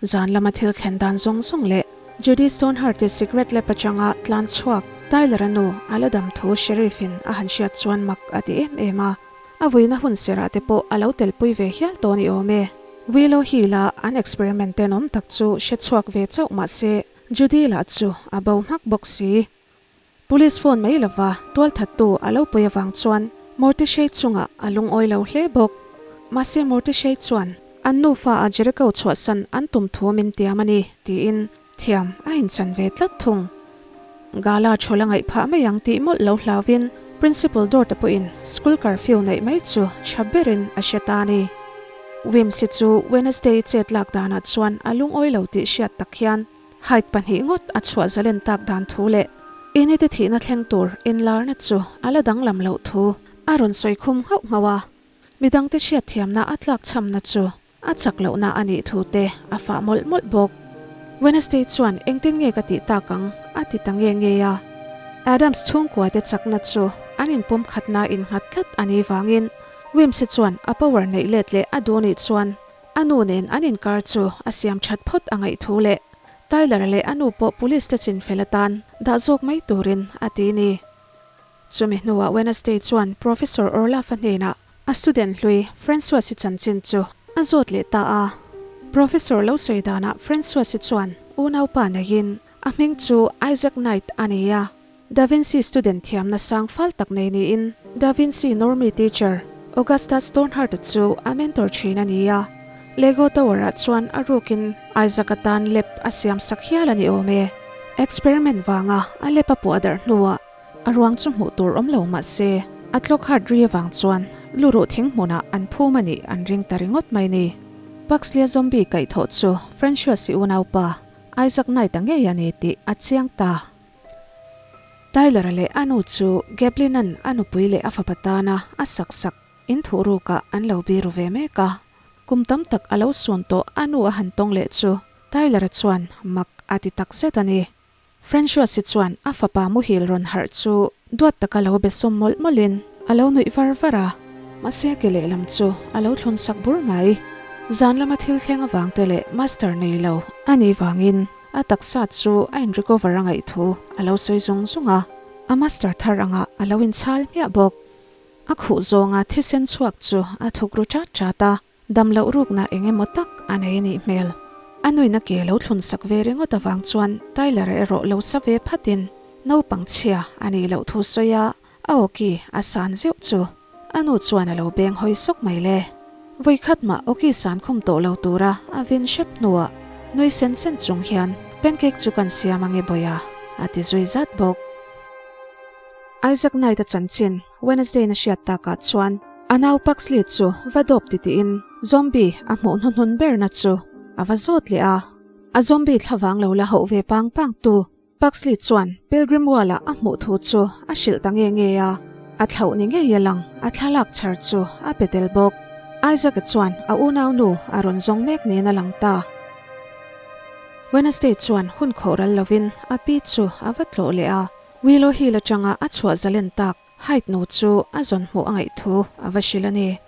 Zan lama thil thlen dan zawng zawng leh Judy Stonehart-i cigarette lep atanga tlan chhuak Tyler-a nu a la dam thu Sheriff in a han hriat chuan mak a ti em em a. A vuina hun serah te pawh a lo telpui ve hial tawh ni awm e. Willow Hill-a an experiment tenawm tak chu hre chhuak ve chauh mah se Judy lah chu a bo hmak bawk si. Police phone mai lova tualthattu a lo pui avang chuan Mortishei chungah a lungawi lo hle bawk. Mahse Mortishei chuan an nufa a Jericho chhuahsan an tum thu min tiam a ni tiin thiam a inchan ve tlat thung. Gala thawl a ngaih phah mai ang tih mawlh lo hlauvin Principal Dawrta pawhin school curfew neih mai chu tha berin a hre ta a ni. Wimsy chu Wednesday chet lak danah chuan a lungawi lo tih hriat tak hian Height pahnih ngawt a chhuah zalen tak dan thu leh Inite thihna thleng tur inlarna chu a la danglam loh thu a rawn sawi khum nghauh nghauh a. Midangte hriatthiamna a tlakchhamna chu a chak lohna a nih thu te a fah mawlh mawlh bawk. Wednesday chuan engtin nge ka tih tak ang a ti ta nge nge a. Adams chhungkuate chakna chu an inpum khatna innghat tlat a nih vangin Wimsy chuan a power neih let leh a duh nih chuan A nu nen an inkar chu a siam that phawt a ngaih thu leh Tyler leh a nu pawh police te chinfel atan dah zawk mai turin a ti ni. Chumi hnuah Wednesday chuan Professor Orlaf-a hnenah a student hlui Francois-i chanchin chu a zawt leh ta a. Professor lo sawi danah Francois-i chuan unaupa neiin a hming chu Isaac Knight a ni a. Da Vinci student thiamna sang fal tak nei niin Da Vinci normie teacher Augustus Stonehart-a chu a mentor thin a ni a. Lego Tower-ah chuan a rukin Isaac atan lab a siam sak hial a ni awm e. Experiment vanga a lab a puah darh hnuah a ruang chu hmuh tur awm lo mah se a Tlockhart ri avang chuan luruh thing hmunah an phum a nih an ring ta ringawt mai ni. Puxley-a zombie kaihthawh chu Francois-i unaupa Isaac Knight-a ngei a ni tih a chiang ta. Tyler-a leh a nu chu Gablin-a'n a nupui leh a fapa tana a sak sak in thuh rukah an lo biru ve mek a. Kum tam tak a lo sun tawh a nu a han tawng leh chu Tyler-a chuan mak a ti tak zet a ni. Francois-i chuan a fapa muhil rawn harh chu duat taka lo be sawm mawlh mawlhin a lo nuih var var a, mahse ke lehlam chu a lo thlun sak bur mai. Zan lama thil thleng avangte leh master nei lo a nih vangin A taksa chu a in recover a ngaih thu a lo sawi zung zung a, a master thar anga a lo inchhal hmiah bawk. A khuh zawnga thisen chhuak chu a thuk ru chat chat a, dam loh rukna eng emaw tak a nei a nih hmel. A nuina ke lo thlun sak ve ringawt avang chuan Tyler-a erawh lo sa ve phatin naupang chhia a nih loh thu sawi a, a awki a san zeuh chu a nu chuan a lo beng hawi sawk mai le. Vawikhat mah awki san khum tawh lo tura a vin hrep hnuah nui sen sen chung hian pancake chu kan siam ange bawiha a ti zui zat bawk. Isaac Knight-a chanchin Wednesday na hriat takah chuan a nau Pugsley chu va dawp titiin zombie a hmuh hnuhnun berna chu a va zawt leh a. A zombie thlavang lo la hauh ve pang pang tu Pugsley chuan Pilgrim Wall-ah a hmuh thu chu a hrilh ta nge nge a, a thlauh ni ngei a lang a thlalak chhar chu a pe tel bawk. Isaac-a chuan a unaunu a rawn zawng mek niin a lang ta. Wednesday chuan hun khawh ral lovin a pi chu a va tlawh leh a, Willow Hill atanga a chhuah zalen tak Hyde nu chu a zawn hmuh a ngaih thu a va hrilh a ni.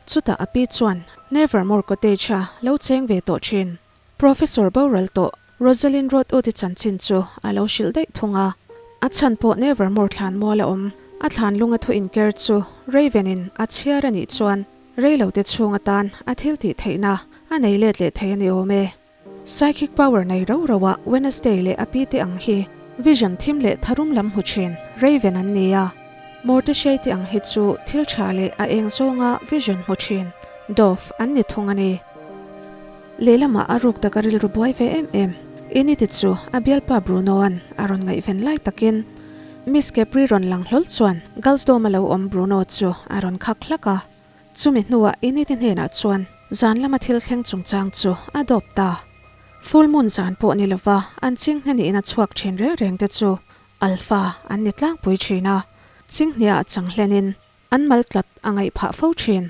Chutah a pi chuan Nevermore Cottage-a lo cheng ve tawh thin. Professor boral tawh Rosalind Rothwood-i chanchin chu a lo hrilh daih thung a. A chhan pawh Nevermore thlan mual a awm. A thlan lunga thu inker chu Raven-in a chhiar a nih chuan reilote chhung atan a thil tih theihna a nei let leh thei a ni awm e. Psychic power nei rau rau ah Wednesday leh a pi te ang hi vision thim leh tharum lam hmu thin Raven an ni a. Morticia te ang hi chu thil tha leh a eng zawnga vision hmu thin Dove an ni thung a ni. Lehlamah a ruk taka rilru buai ve em em. Initi chu a bialpa Bruno-a'n a rawn ngaihven lai takin Miss Capri rawn lang hlawl chuan Girls Dorm a lo awm Bruno chu a rawn khak hlak a. Chumi hnuah Initi hnenah chuan zan lama thil thleng chungchang chu a dawp ta. Full moon zan pawh ni lova an chinghne niin a chhuak thin reng reng te chu Alpha an ni tlangpui thin a, chinghneah chang hlenin an mal tlat a ngaih phah fo thin.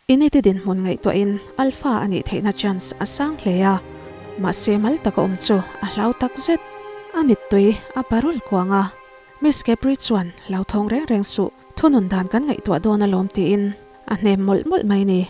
Initi dinhmun ngaihtuahin Alpha a nih theihna chance a sang hle a, mahse mal taka awm chu a hlau tak zet. A mittui a parul kuang a, Miss Capri chuan hlauthawng reng reng suh, thunun dan kan ngaihtuah dawn alawm tiin a hnem mawlh mawlh mai ni.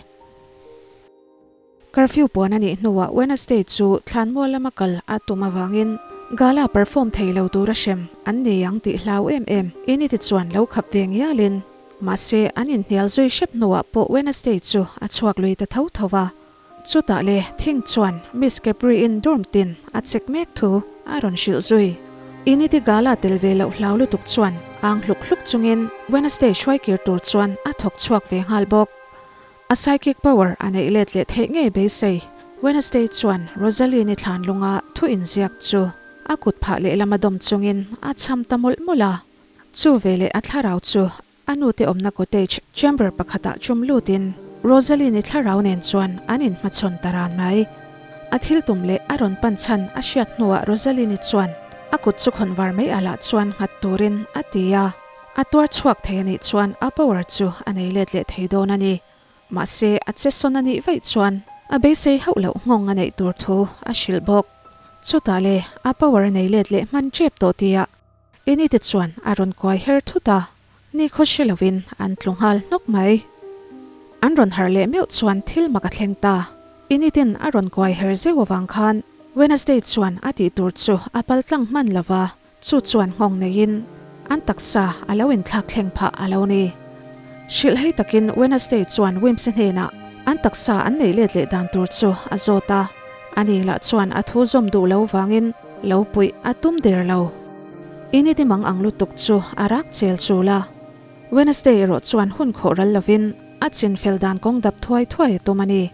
Curfew puan a nih hnuah Wednesday chu thlanmual lama kal a tum avangin gala perform thei lo tura hrem an nei ang tih hlau em em Enid-i chuan lo khap ve ngialin mahse an inhnial zui hrep hnuah pawh Wednesday chu a chhuak lui ta tho tho a. Chutah le Thing chuan Miss Capri-in dorm tin a check mek thu a rawn hrilh zui. Enid-i gala tel ve loh hlau lutuk chuan ang hluk hluk chungin Wednesday hruaikir tur chuan a thawk chhuak ve nghal bawk. A psychic power a neih let leh theih ngei beisei. Wednesday chuan Rosaline-i thlan lunga thu inziak chu a kut phah lehlam a dawm chungin a cham ta mawlh mawlh a. Chu veleh a thlarau chu a nute awmna cottage chamber pakhatah chum lutin Rosaline-i thlarau nen chuan an inhmachhawn ta ran mai. A thil tum leh a rawn pan chhan a hriat hnuah Rosaline-i chuan a kut chu khawn var mai alah chuan nghat turin a ti a. A tuar chhuak thei a nih chuan a power chu a nei let leh thei dawn a ni. Mahse, a che sawn a nih vaih chuan a beisei hauh loh nghawng a neih tur thu a hrilh bawk. Chutah le, a power a nei let leh hman tep tawh tia Enid-i chuan a rawn kuai her thut a, ni khaw hre lovin an tlu nghal hnawk mai. An rawn harh leh meuh chuan thil mak a thleng ta. Enid-in a rawn kuai her zeuh avang khan Wednesday chuan a tih tur chu a paltlang hman lova, Chu chuan nghawng neiin an taksa a lo inthlak thleng phah a lo ni. Hrilh hei takin Wednesday chuan Wimsy hnenah an taksa an neih let leh dan tur chu a zawt a, ani lah chuan a thu zawm duh lo vangin lo puih a tum der lo. Inid i mang ang lutuk chu a rak chel chul a. Wednesday erawh chuan hun khawh ral lovin a chin fel dan kawng dap thuai thuai a tum a ni.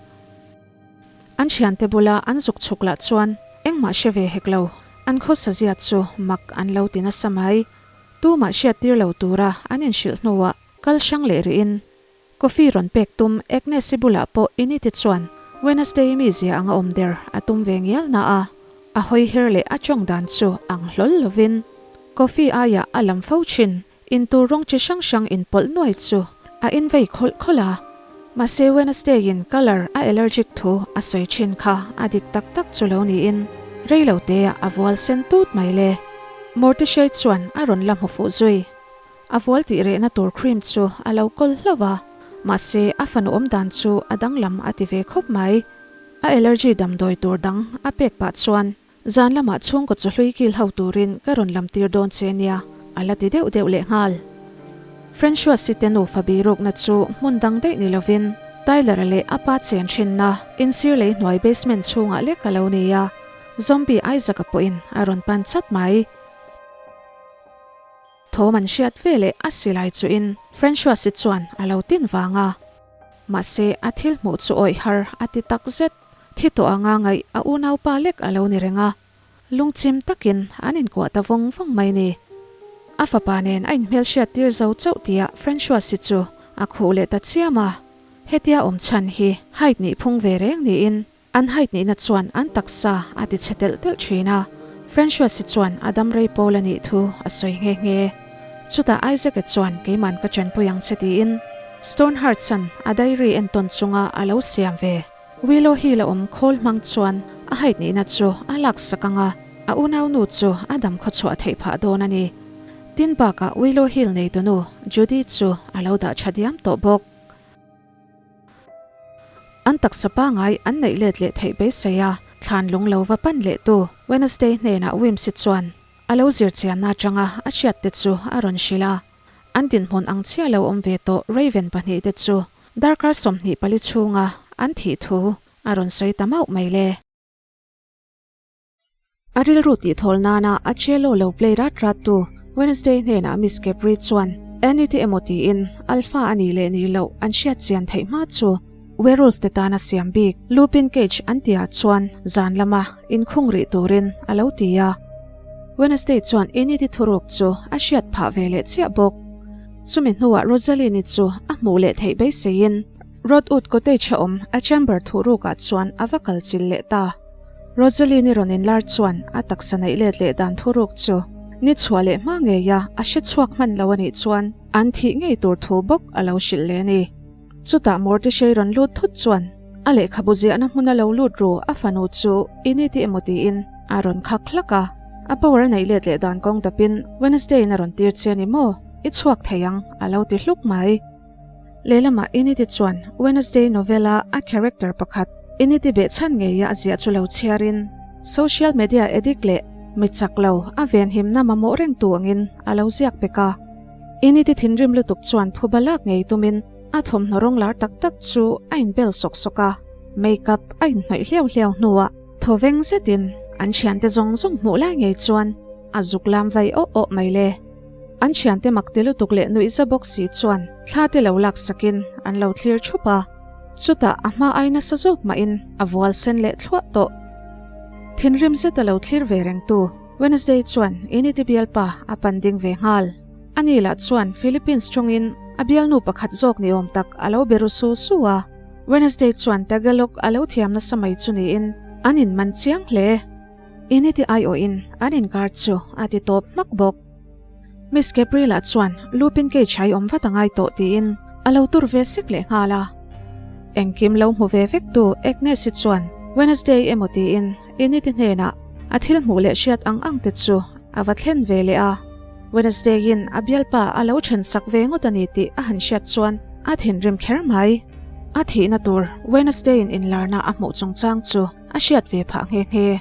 An thiante bula an zuk chhuk lah chuan engmah hre ve hek lo, an khawsa zia chu mak an lo ti nasa mai. Tumah hriattir lo tura an inhrilh hnuah kal hrang leh rihin coffee rawn pek tum Agnes-i bulah pawh Init-i chuan Wednesday mi zia anga awm der a tum ve ngial na a, a hawi her leh a tawng dan chu ang hlawl lovin coffee aiah a lam fo thin. Intur rawng chi hrang hrang inpawlh nuai chu a invei khawlh khawlh a, mahse Wednesday in colour a allergic thu a sawi thin kha a dik tak tak chu lo niin rei lo te ah a vual sen tut mai le. Morticia chuan a rawn la hmu fuh zui. A vual tih rehna tur cream chu a lo kawl hlauh a, mahse a fanu awm dan chu a danglam a ti ve khawp mai. A allergy damdawi tur dang a pek pah chuan Zan lamah chhungkaw chaw hlui kil ho turin ka rawn lam tir dawn che nia, a la ti deuh deuh leh nghal. Francois-i te nufa birukna chu hmun dang daih ni lovin Tyler-a leh a pa chen thinna insir lei hnuai basement chhungah lek a lo ni a, Zombie Isaac-a pawhin a rawn pan chat mai. Thawm an hriat ve leh a silai chuhin Francois-i chuan a lo tin vang a, mahse a thil hmuh chu awih har a ti tak zet. Thi tawh anga ngaih a unaupa lek a lo ni reng a, lungchim takin an inkuah ta vawng vawng mai ni. A fapa nen a inhmelhriat tir zo chauh tia Francois-i chu a khuh leh ta chiam a. Hetia awm chhan hi height nih phung ve reng niin an height nihna chuan an taksa a ti chhe telh telh thin a, Francois-i chuan a dam rei pawl a nih thu a sawi nghe nghe. Chutah Isaac-a chuan keiman ka chanpui ang che tiin Stonehearts-a'n a diary entawn chunga a lo siam ve. Willow Hill a awm khawl hmang chuan a height nihna chu a laksak ang a, a unaunu chu a dam khawchhuah theih phah dawn a ni. Tin bakah Willow Hill neitunu Judy chu a lo dah tha diam tawh bawk. An taksa pangai an neih let leh theih beisei a, thlan lung lo va pan leh tu Wednesday hnenah Wimsy chuan a lo zir chianna atanga a hriat te chu a rawn hrilh a. An dinhmun ang chiah lo awm ve tawh Raven pahnihte chu darkar 24 chhunga an thih thu a rawn sawi ta mauh mai le. A rilru tihthawl nana a cello lo play rat rat tu Wednesday hnenah Miss Capri chuan Annie te emaw tiin Alpha a nih leh nih loh an hriat chian theih hma chu werewolf te tana siam bik Lupin Cage an tihah chuan zan lama inkhung rih turin a lo ti a. Wednesday chuan Enid-i thuruk chu a hriat phah ve leh chiah bawk. Chumi hnuah Rosaline-i chu a hmuh leh theih beiseiin Rodwood Cottage a awm a chamber thurukah chuan a va kal chil leh ta. Rosaline-i rawn inlar chuan a taksa neih let leh dan thuruk chu ni chhuah leh hma ngeia a hre chhuak hman lo a nih chuan an thih ngei tur thu bawk a lo hrilh leh a ni. Chutah Morticia-i rawn lut thut chuan a lehkhabu ziahna hmuna lo lut ru a fanu chu i ni tih emaw tiin a rawn khak hlak a. A power a neih let leh dan kawng dapin Wednesday-in a rawn tir che a ni maw? I chhuak thei ang a lo ti hluk mai. Lehlamah i ni ti chuan Wednesday novel-a a character pakhat. Initi behchhan ngeia a ziah chu lo chhiarin social media addict leh mi chak lo a venhimna mamawh reng tu angin a lo ziak pek a. Initi thinrim lutuk chuan phuba lak ngei tumin a thawmhnaw rawng lar tak tak chu a inbel sawk sawk a, makeup a inhnawih hliau hliau hnuah thawveng zetin an thiante zawng zawng hmuh lai ngei chuan a zuk lam vai awh awh mai le. An thiante mak ti lutuk leh nuihza bawk si chuan thla te lo lak sakin an lo thlir thup a. Chutah a hma ai nasa zawk mahin a vual sen leh thluah tawh. Thinrim zeta lo thlir ve rengtu Wednesday chuan Initi bialpa a pan ding ve nghal. Ani lah chuan Philippines tawngin a bialnu pakhat zawk ni awm tak a lo be ru su su a. Wednesday chuan Tagalog a lo thiam nasa mai chu niin an inman chiang hle. Initi aiawhin an inkar chu a ti tawp hmak bawk. Miss Gabriela chuan Lupin kei chhai awm vat a ngai tawh tiin a lo tur ve sek leh nghal a. Engkim lo hmu ve vek tu Agnes-i chuan Wednesday emaw tiin Enid-i hnenah a thil hmuh leh hriat ang ang te chu a va thlen ve leh a. Wednesday-in a bialpa a lo then sak ve ngawt a ni tih a han hriat chuan a thinrim kher mai. A thihna tur Wednesday-in inlarna a hmuh chungchang chu a hriat ve phah nghe nghe.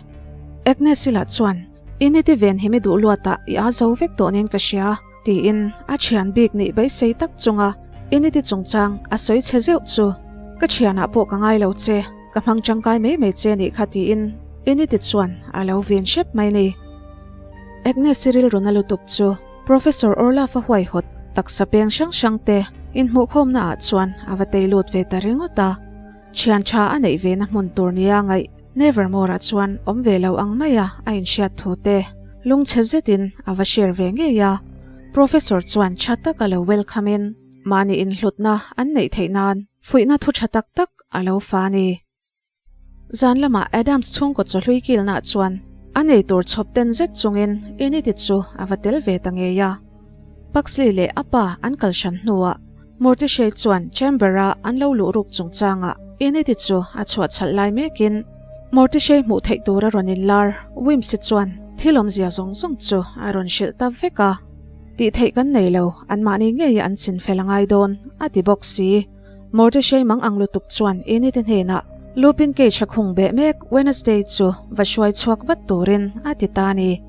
Agnes-i lah chuan Initi ven hi mi duh luatah i a zo vek tawhnin ka hria, tiin a thian bik nih beisei tak chunga Initi chungchang a sawi chhe zeuh chu, Ka thianah pawh ka ngai lo che, ka hmang tangkai mai mai che nih kha tiin Initi chuan a lo vin hrep mai ni. Agnes-i rilruna lutuk chu Professor Orlaf-a huaihawt taksa peng hrang hrang te inhmuhkhawmna ah chuan a va tei lut ve ta ringawt a, thian tha a neih ve na hmun tur nia ngaih Nevermore-ah chuan awm ve lo ang maia a inhriat thu te lungchhe zetin a va share ve ngei a. Professor chuan tha tak a lo welcome in mahni inhlutna an neih theih nan fuihna thu tha tak tak a lo fa a ni. Zan lamah Adams chhungkaw chawhlui kilnaah chuan a nei tur chhawp ten zet chungin Enid-i chu a va tel ve ta ngei a. Pugsley leh a pa an kal hran hnuah Morticia chuan chamber-a an lo luh ruk chungchangah Enid-i chu a chhuah chhalh lai mekin Morticia hmuh theih tur a rawn inlar. Wimsy chuan thil awmzia zawng zawng chu a rawn hrilh ta vek a. Tih theih kan nei lo, anmahni ngei an chin fel a ngai dawn, a ti bawk si. Morticia mang ang lutuk chuan Enid-i hnenah Lupin cage a khung beh mek Wednesday chu va hruai chhuak vat turin a ti ta a ni.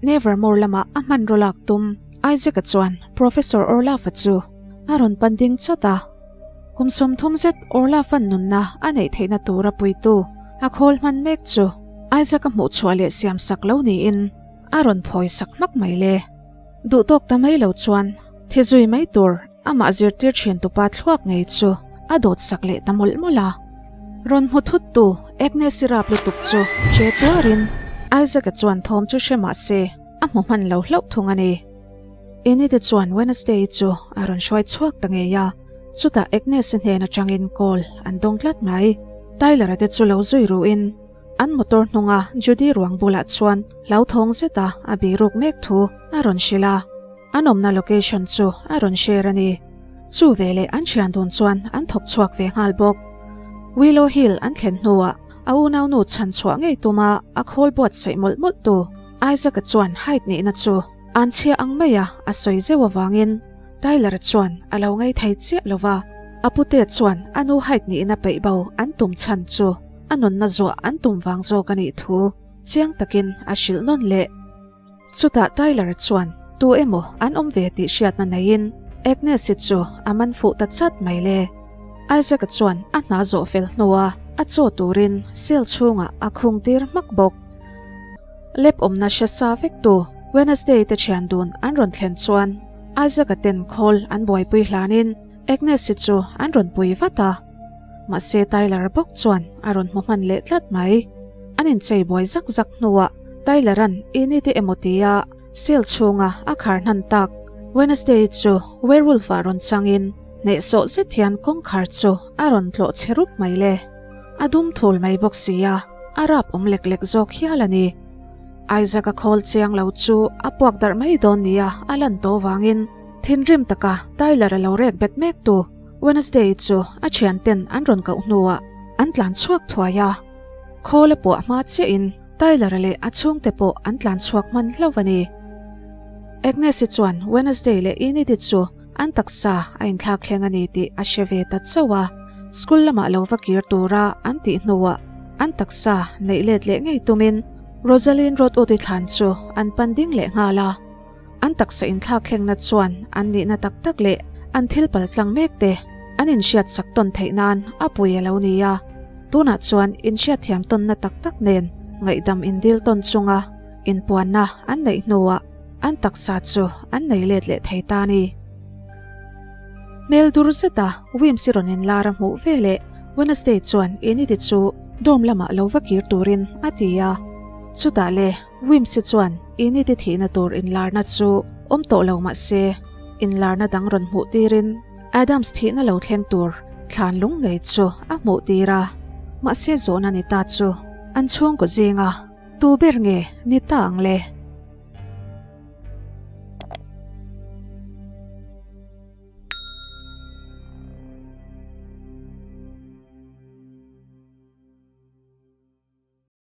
Nevermore lamah a hmanraw lak tum Isaac-a chuan Professor Orlaf-a chu a rawn pan ding chat a. Kum 30 zet Orlaf-a'n nunna a neih theihna tura puitu a khawl hman mek chu Isaac-a hmuh chhuah leh siam sak lo niin a rawn phawi sak hmak mai le. Duh tawk ta mai lo chuan thi zui mai tur amah zirtir thin tupa thluak ngei chu a dawt sak leh ta mawlh mawlh a. Rawn hmu thut tu Agnes-i rap lutuk chu che tuarin Isaac-a chuan thawm chu hre mah se a hmu hman lo hlauh thung a ni. Enid-i chuan Wednesday-i chu a rawn hruai chhuak ta ngei a, chutah Agnes-i hnen atangin call an dawng tlat mai. Tyler-a te chu lo zui ruhin an motor hnunga Judy ruang bulah chuan hlauthawng zeta a biruk mek thu a rawn hrilh a. An awmna location chu a rawn share a ni. Chu veleh an thian dun chuan an thawk chhuak ve nghal bawk. Willow Hill an thlen hnuah a unaunu chhan chhuah ngei tuma a khawl buatsaih mawlh mawlh tu Isaac-a chuan Hyde nihna chu an chhia ang maia a sawi zeuh avangin Tyler-a chuan a lo ngei thei chiah lo va. A pute chuan a nu Hyde nihna peih bo an tum chhan chu a nunna zuah an tum vang zawk a nih thu chiang takin a hrilh nawn leh. Chutah Tyler chuan tu emaw an awm ve tih hriatna neiin Agnes-i chu a man fuh ta chat mai le. Isaac-a chuan a hna zawh fel hnua a chaw turin cell chhungah a khung tir hmak bawk. Lab awmna hre sa vek tu Wednesday te thian dun an rawn thlen chuan Isaac-a ten khawl an buaipui hlanin Agnes-i chu an rawn pui vat a. Mahse Tyler bawk chuan a rawn hmu hman leh tlat mai. An inchei buai zak zak hnuah Tyler-a'n Enid-i emaw tia cell chhunga a khar hnan tak Wednesday chu werewolf-ah rawn changin hnehsawh zet hian kawngkhar chu a rawn tlawh chhe rup mai le. A dum thul mai bawk sia, a rap awm lek lek zawk hial a ni. Isaac-a khawl chiang lo chu a puak darh mai dawn nia a lan tawh vangin thinrim taka Tyler-a lo rek bet mek tu Wednesday chu a thianten an rawn koh hnuah an tlan chhuak thuai a. Khawl a puah hma chiahin Tyler-a leh a chhungte pawh an tlan chhuak hman hlauh a ni. Agnes-i chuan Wednesday leh Enid-i chu an taksa a inthlak thleng a ni tih a hre ve ta chauh a. School lamah lo va kir tura an tih hnuah an taksa neih let leh ngei tumin Rosaline Rothwood-i thlan chu an pan ding leh nghal a. An taksa inthlak thlengna chuan an nihna tak tak leh an thil pal tlang mek te an inhriat sak tawn theih nan a pui a lo ni a. Tunah chuan inhriatthiam tawnna tak tak nen ngaihdam indil tawn chunga inpuanna an neih hnuah an taksa chu an nei let leh thei ta a ni. Hmel dur zeta Wimsy rawn inlar a hmuh ve leh Wednesday chuan Enid-i chu dorm lamah lo va kir turin a ti a. Chutah le Wimsy chuan Enid-i thihna tur inlarna chu awm tawh lo mah se, inlarna dang rawn hmuh tirin Adams thihna lo thleng tur thlan lung ngei chu a hmuh tir a. Mahse zawhna ni ta chu an chhungkaw zinga tu ber nge ni ta ang le?